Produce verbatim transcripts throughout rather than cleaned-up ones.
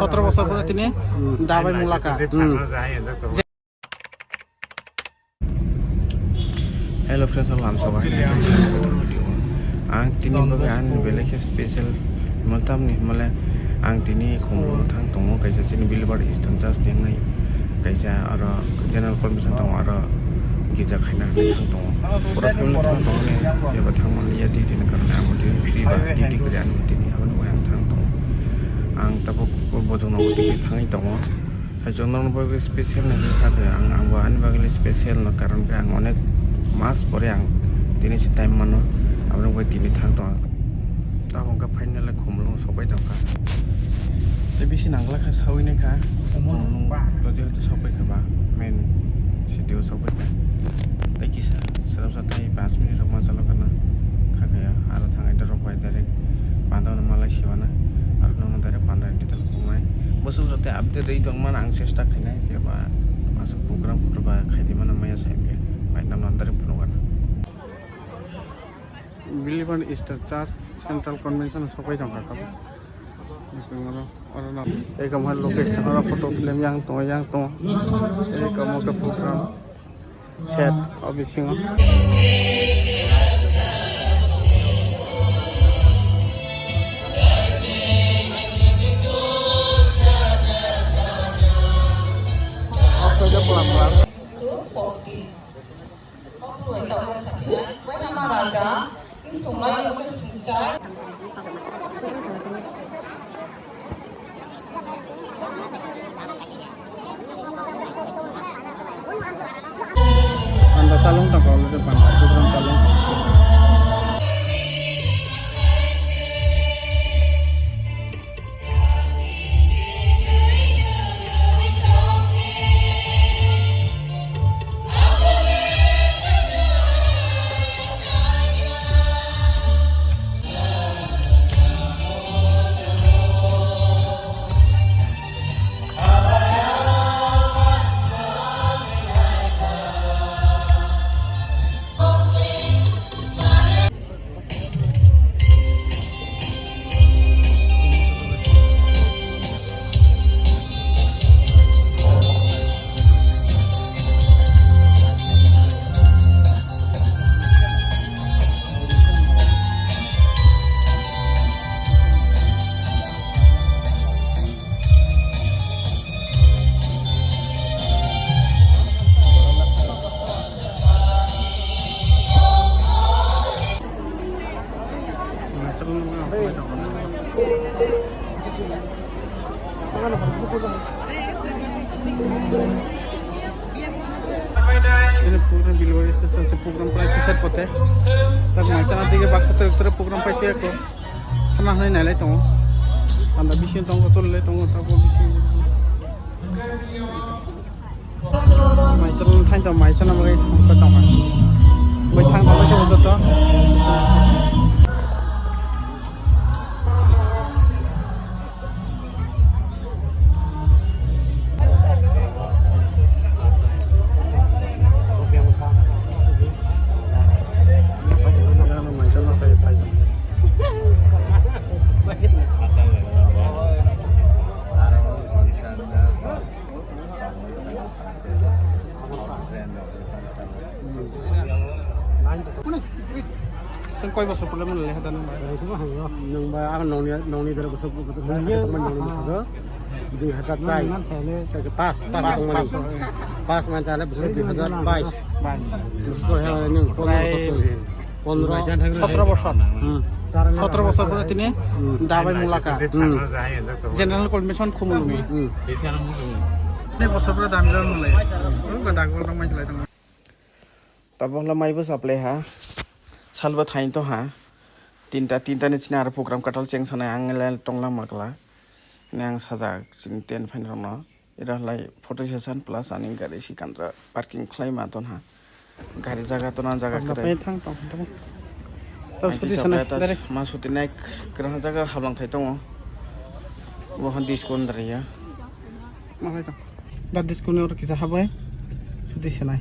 Sotro bosor pore tini dabai mulaka. Hello friends, all lamsa bahai nai tong sa video. Ang tini bagwi ani belai khe special himlai tamni himlai ang tini Khumulwng thang tongo, kaisa chini Bilbar Eastern Church ni wngnai, kaisa aro general convention tongo, aro gija khaina hinwi thang tongo. Pura family thang tongo ni, eba thang manliya duty ni karone, amo tini free ba duty kwrwi ani tini aboni bagwi ang thang tongo. Ang tabuk bojong nogo twi thangwi tongo. Saichung norokni bagwi special no hinwi kha khe ang, ang bo ani bagwi special no, karon khe ang onek mas pore ang tini se time mano, aboni bagwi tini thang tongo. Tabuk hwnkhe finally Khumulwng sokbai tongkha. Tei bisi nangla kha sawi nai kha. Khumulwng to jehetu sokbai kha ba main city o sokbai kha. Tei kisa swrapsa tei panch minute rok ma chalo khana kha khe aro thangai dorok bai direct panda no malai siwana aro nono direct panda ni detail khungnai. Bwswk rok tei update rwi tongmani ang chesta khainai, phiya ba aswk program kotor ba khaidi mano maya sai phiya bai nang nang direct phunukgana. Bilibari Eastern Church Central Convention sokoi tongkha tabuk. Oro no ekam hai location oro photo film yang tongo yang tongo. Ekam o khe program. Set o bisingo. Two forty. Obo bai tongma sapinai, wai ama raja, insung lai, obo sungsa. Panda chalung tongkha, already panda program chalung. Ini program delivery station se program price set pote. Tak maisa nanti ke baksa tu program price ya ko. Sama hai nai lai tongo. Anda bisin tongo, chol lai tongo, tak bisin. Maisal thang tong, maisal na bagwi thang tong. Bai thang tong, bai thang tong. Chwng koi bosor problem le hada nang bai? Nang bai ang nongni nongni dara bosor bosor nongni nongni bosor. Dui hajar char. Pas pas tongmani. Pas man chale bosor dui hajar bais. Bais. Bosor he nang pondro bosor. Prai pondro sotro bosor. Hmm. Sotro bosor pore tini dabai mulaka. Hmm. General convention Khumulwng. Hmm. Tei bosor pore dami rok nung lai. Rok ga dagol rok mai chwlai tong. Tabok hwla mai bwsa plai ha. Salbo thain to ha. Tinta, tinta ni chini aro program katal cheng sanai ang le tonglang makla. Ni ang sajak chini ten phain rokno. Ira lai photo session plus ani gari sikandra parking khlai ma ton ha. Gari jaga to na jaga kwrwi. Thang tong, thang tong. Tei suti sanai, direct. Ma suti nai kwrang jaga hablang thai tongo. Bo han disco ndar ya. Ma hai tong. Da disco ni oro kisa habai. Suti sanai.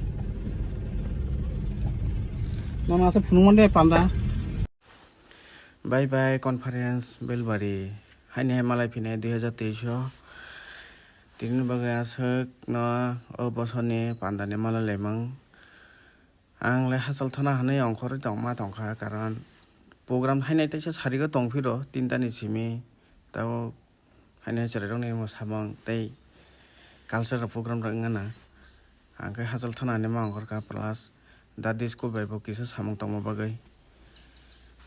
Mama asa phunuk mande panda. Bye bye conference Belbari. Haini hai malai phinai dui hajar teis o. Tini bagwi aswk no o bosor ni panda ni mala lemang. Ang le hachal thana hinwi ongkhorwi tongma tongkha, karon program hainai teisa sarigo tongphiro tinta ni simi, tabo hainai chwrai rok ni mwsamung tei cultural program rok wngna. Ang khe hachal thana hinwi ma ongkhorkha, plus da disco bai bo kisa samung tongma bagwi.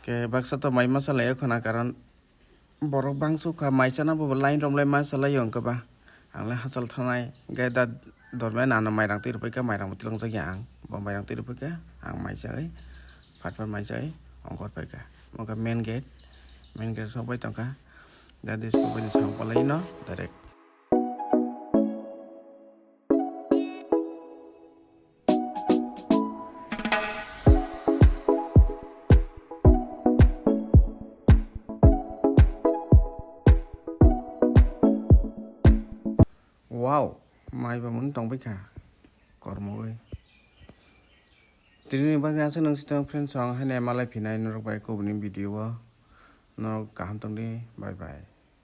Khe baksa to mai masa lai khwna, karon borok bangso kha, mai chana bo line romlai ma chalai o hwnkhe ba. Ang le hachal thanai hwnkhe da dormai nano mairang twi rwphaikha, mairang bo twlangjakya ang. Bo mairang twi rwphaikha, ang mai chai, phat phat mai chai, ongkhor phaikha. Omo khe main gate, main gate sokbai tongkha. Da disco bai ni samung palai no direct. Wow, mai ba mung tongbai kha kormogwi. Tini bagwi aswk nung sitang friends, ang haino malai phinai norok bai kubuni video o. Norok kaham tongdi, bye bye.